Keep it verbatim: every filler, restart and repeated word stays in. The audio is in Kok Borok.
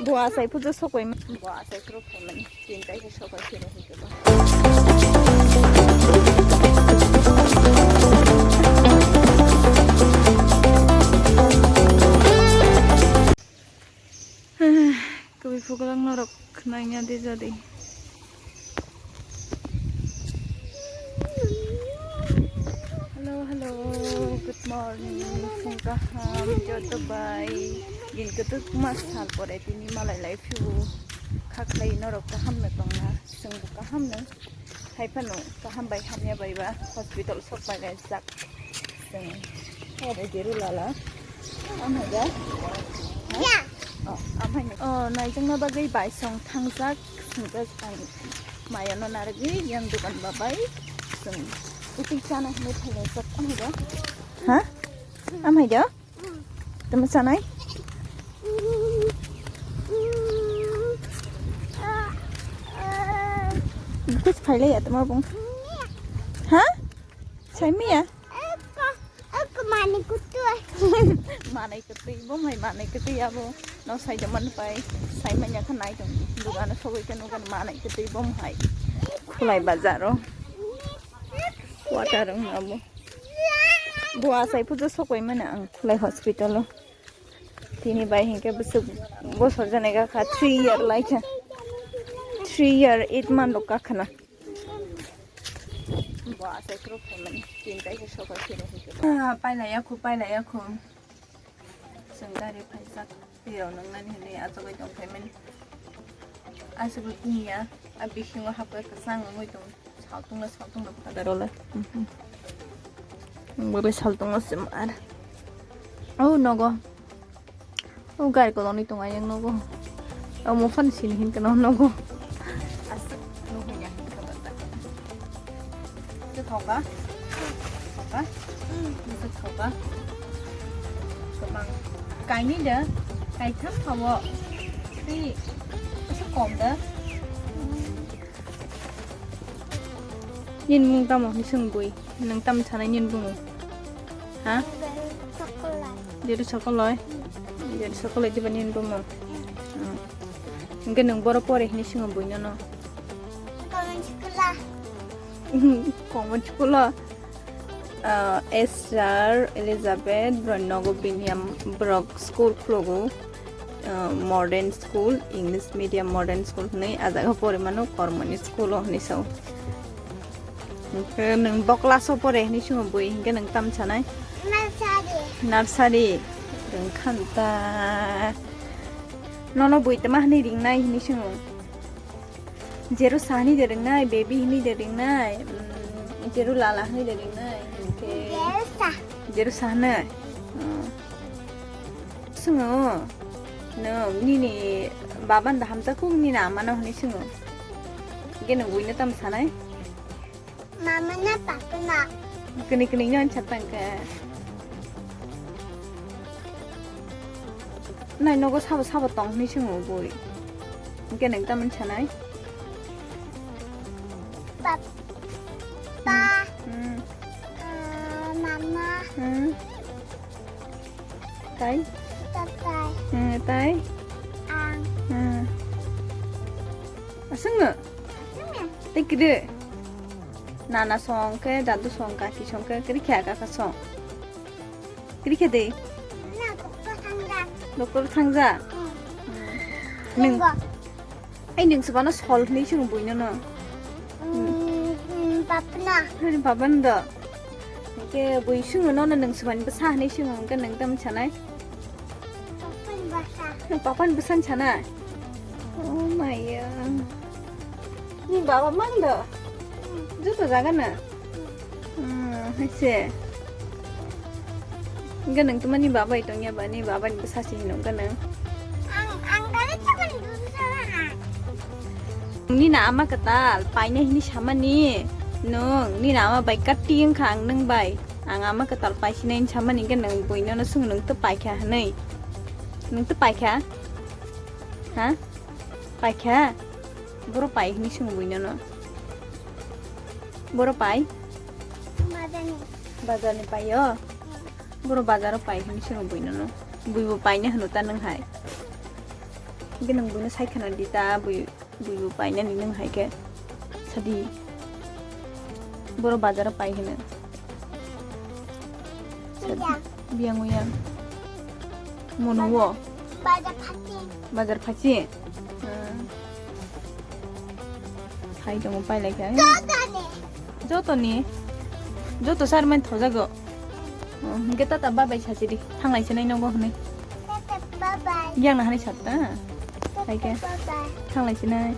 Bo achai pujo sokwai ma-, bo achai phuru phaimani. Tin tai khe sokwai phuru hwnkhe ba. Kwbwi phuklwng norok khwnaya di jadi. Hello, hello, good morning. Phung kaham, joto bai. Din kwtwkma sal pore tini malai lai phio. Kha khlai norok kaham no tongna, chwngbo kaham no. Hai phano kaham bai hamya bai ba hospital sok bai lai jak. Chwng. Hai bai jeru lala. Amhaja. Ya. Oh, amhai. Oh, naijakna bagwi bai song thangjak. Singkhe ang maya no narwgwi yang dukan ba bai. Chwng. Uti chana hinwi phailai jak. Amhaja. Ha? Amhaja. Tamo chanai? Kuch phailai ya tamo bung. Ha? Sai miya? Manai kwtwi. Manai kwtwi, bo mai manai kwtwi abo. No sai jaman pai. Sai manya kha nai tong. Dugan sogwi khe nugan manai kwtwi bo hai. Khulai bazaro. Water rong abo. Bo achai pujo sokwai mano ang Khulai hospital o. Tini bai hinkhe bwswk bosor jani gakha, three year laikha. Three year eight month rok kakhana. Bo achai phuru phaimani, tin tai khe sokwai phuru hinkhe. Ah, pailaiya khu, pailaiya khu. Chwng gari phaijak, twi rok nwngnani hinwi achugwi tong phaimani. Aswk bo tiniya, a bisingo hapkhe kwchang wngwi tong. Saltungla, saltungla, phatarole. Mhm. Ang bo bai saltungo se mar. Oh, nogo. Oh, gari koloni tong ayang nogo. Oh, mo fan sini hin kano nogo. Asa, no huya hin kano ta. Itu thoka. Thoka. Itu thoka. Kemang. Kaini da. Kai tham thawo. Ti. Asa kom da. Nini mung tamo hwnwi swng bui? Nwng tamo sanai nini bumung? Ha? Chocolate. Jeru chocolate? Jeru chocolate diba nini bumung? Hmm. Hwnkhe nwng boro pore hwnwi swngo bui nono? Common school. Common school o? Ah, Esther Elizabeth borok nogo bini am-, borok school khulugo, ah, modern school, English medium modern school hwnwi, ah jaga pori mano Kormani school o hwnwi sao. Hwnkhe nwng bo class o pore hwnwi swngo bui, hwnkhe nwng tam sanai? Nursery. Nursery. Rwngkhan ta. Nono bui tama hwnwi ringnai hwnwi swngo? Jeru sa hwnwi de ringnai, baby hwnwi de ringnai, mm, jeru lala hwnwi de ringnai, hwnkhe jeru sa. Jeru sa hwnwi? Mm. Swngo, nwng nini baba no da hamjakgo, nini ama no hwnwi swngo. Hwnkhe nwng buino tamo sanai? Mama na papa na. Kini kini nyon chatang ke. Nai nogo sabo sabo tong hwnwi swngo bui. Hwnkhe nwng tamoni sanai? Papa. Hmm. Ah, mama. Hmm. Tai? Tatai. Hmm, tai? Ang. Hmm. Aswngno? Aswngno. Tei kiri? Nana song khe, dadu song, kaki song khe, kiri khe kaka song. Kiri khe de? Na, doktor thangja. Doktor thangja? Hmm. Hmm. Neng. Nenggo. Ai, nwng swbano sol hwnwi swng buino no. Mm, mm, bapna. Nini baba no do. Hwnkhe bui swngno nono nwng swbani bwsa hwnwi swng hwnkhe nwng tamo sanai? Papani bwsa. Nwng papani bwsa hwn sana? Oh maya. Nini baba mang do? Joto jaga na? Hmm, hai se. Hwnkhe nwng tamo ni baba bai tongya ba, ni baba ni bwsa se hino hwnkhe nwng? Ang, ang gari tamo ni bwsa na. Nini ama kwtal paina hini samani nwng, nini ama bai kati wngkha ang nwng bai. Ang ama kwtal paisinai hini samani hwnkhe nwng buino no swng nwng tw paikha hwnwi. Nwng tw paikha? Ha? Paikha? Boro pai hwnwi swng buino no. Boro pai? Bazarni. Bazarni paio? Boro bazaro pai hwnwi swng buino no. Buibo paina hwno ta nwng hai. Hingke nwng buino sai khana di ta, bui, bui bo painani nwng hai khe. Sadi. Boro bazar o pai hino. Sadi. Biyang. Biyang uyang. Mono wo. Bazar phachi. Bazar phachi? Hmm. Hai tongo pai lai kha. Joto ni. Joto ni? Joto sar man thojago. Oh, hingke tata bye bye sasi di. Thanglai sinai nogo hwnwi. Tata bye bye. Yang na hani sat ta? Tata Hai khe. Bye bye. Thanglai sinai.